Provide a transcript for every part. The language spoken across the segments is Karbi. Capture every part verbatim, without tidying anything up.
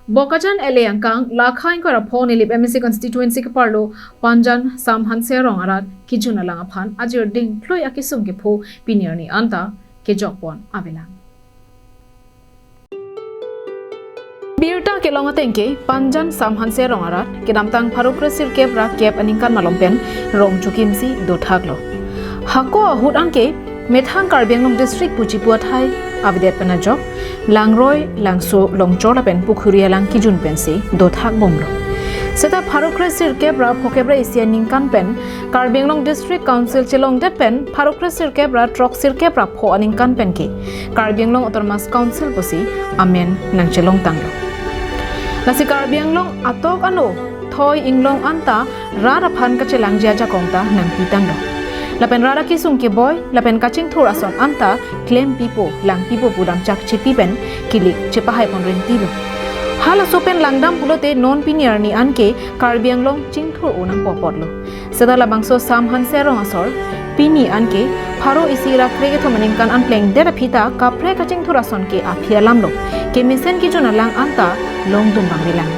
Bokajan L A angkang lakha ingkoi ra pho Nilip M A C constituency keparlo Panjan Sam Hanse arong arat kejun alang aphan ajir ding thlui akesung kepho pini arni anta kejokpon avelang. Birta kelong atengke Panjan Sam Hanse arong arat kedamtang pharo kresirkep ra kep aningkan malom pen rong chokimsi dothaklo. Hako ahut anke methang Karbi Anglong district pu chipu athai avedet pen ajok langroi, langso, longchor lapen pukhuri alang kejun pensi dothak bomlo. Seta pharo kresirkep ra phokep ra isi aningkan pen Karbi Anglong District Council chelongdet pen pharo kresirkep ra throksirkep ra pho aningkan penke Karbi Anglong Autonomous Council pusi amen nangchelongtanglo. Lasi Karbi Anglong atok ano thoi inglong anta rat aphan kachelangji ajakong ta nangpitanglo. Lapen rat akesung keboi lapen kachingthur ason anta klempipo langpipo pudam chakchepi pen kilik chepahaipon rentilo. Halaso pen langdam pulote non pini arni anke Karbi Anglong chingthur-o nangpo apotlo. Seta labangso Sam Hanse arong asor pini anke pharo isi ra krekethom aningkan an plengdet aphi ta kaprek kachingthur ason ke aphi alamlo. Kemesen kejun alang anta longdun bang avelang.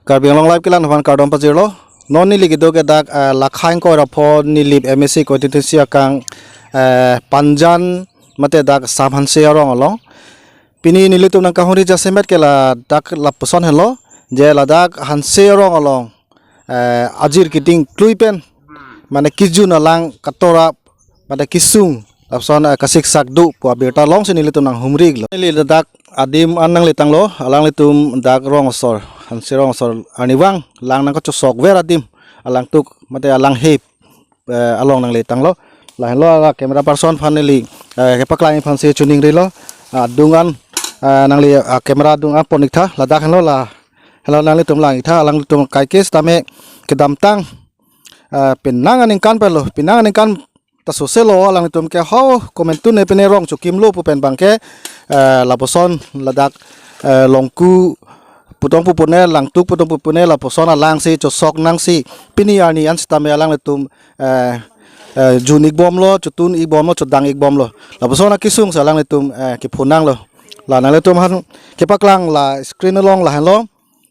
Karbi Anglong Live kelang aphan kardom pajirlo. Non neli kedo ke dak, eh, lakha ingkoi ra pho Nilip M A C constituency akang, eh, Panjan mate dak Sam Hanse arong along. Pini nelitum nangkahumri jasemet ke ladak lapuson henlo, je ladak Hanse arong along, eh, ajir keding thlui pen mane kejun alang katora mane kesung lapuson, eh, kasiksak do pu abirta longsi nelitum nanghumri-iklo. Neli ladak adim an nangletanglo, alanglitum dak rong asor, Hanse rong asor arnivang lang nangkachosokver adim alangtuk mate alanghep, eh, along nangletanglo. Lahenlo la camera person aphan neli, eh, kepaklang aphansi choningrilo. Adung an, eh, nangli, ah, camera adung an pon-iktha, ladak henlo la, henlo nanglitum lang-iktha, alanglitum kaikes tame kedamtang, eh, penang aningkan penlo, penang aningkan ta soselo alanglitum ke ho komentu ne pene rong chokimlo pu pen bangke, eh, lapuson ladak, eh, longku putong pupune, langtuk putong pupune, lapuson alangsi chosok nangsi pini arni an sitame alanglitum, eh, eh, jun-ikbomlo, chotun-ikbomlo, chodang-ikbomlo. Lapuson akesung si alanglitum, eh, kephonanglo. La nanglitum aphan kepaklang la screen along lahenlo.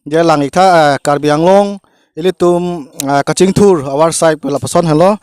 Je lang-iktha, eh, Karbi Anglong ilitum, eh, kachingthur avar sai pu lapuson henlo.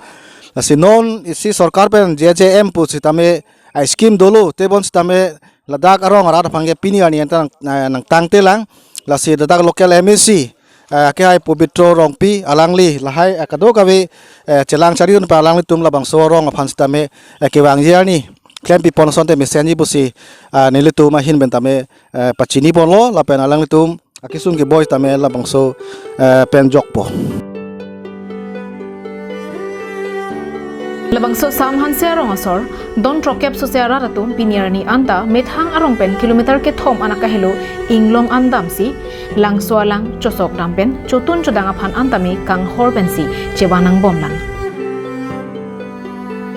Lasi non isi sorkar pen J J M pu sitame, eh, scheme dolo, tebon sitame ladak arong arat aphan ke pini arni anta nang, eh, nangtangtelang. Lasi ladak local M A C, eh, kehai Pobitro Rongpi alangli lahai, eh, kadokave, eh, chelang chari-un pa alanglitum labangso arong aphan sitame, eh, kevangji arni klempipon asonte mesenji pusi, eh, nelitum ahin pen tame, eh, pachiniponlo lapen alanglitum akesung keboi tame labangso, eh, pen jokpo. Labangso Sam Hanse arong asor don throkkep sose arat atum pini arni anta methang arong pen kilometer kethom an akahelo inglong an damsi langso alang chosok dam pen chotun chodang aphan an tame kanghor pensi chevanangbomlang.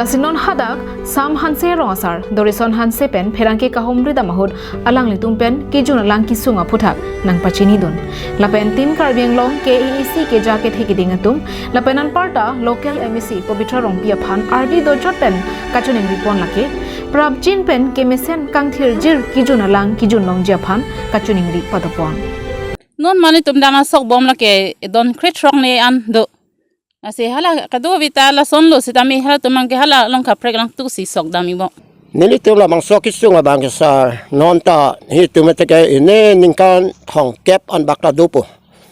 Lasi non hadak Sam Hanse arong asar Dorison Hanse pen pherangke kahumri dam ahut alanglitum pen kejun alang kesung aphuthak nangpachinidun. Lapen Team Karbi Anglong K A A C keja kethe keding atum lapen anparta local M A C Pobitro Rongpi aphan ardi dojot pen kachiningri pon lake prapjin pen kemesen kangthirjir kejun alang kejun longji aphan kachiningri padopon. Non mane tum dana sokbom lake don krethrok ne an do. Lasi hala kadokave ta lasonlo sitame halatum abangke hala long kaprek langtuk si sok dam-ikbom. Nelitum labangso kesung abangke sar, non ta hitum eteke ini ningkan thomkep an bak ta dopo.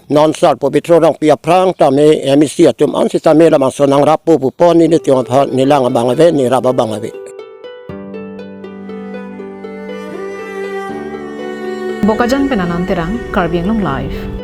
Non sar Pobitro Rongpi aphrang tame M A C atum an sitame labangso nangrappo pupon nelitum aphan nelang abang ave, nerap abang ave. Bokajan pen Anand Terang, Karbi Anglong Live.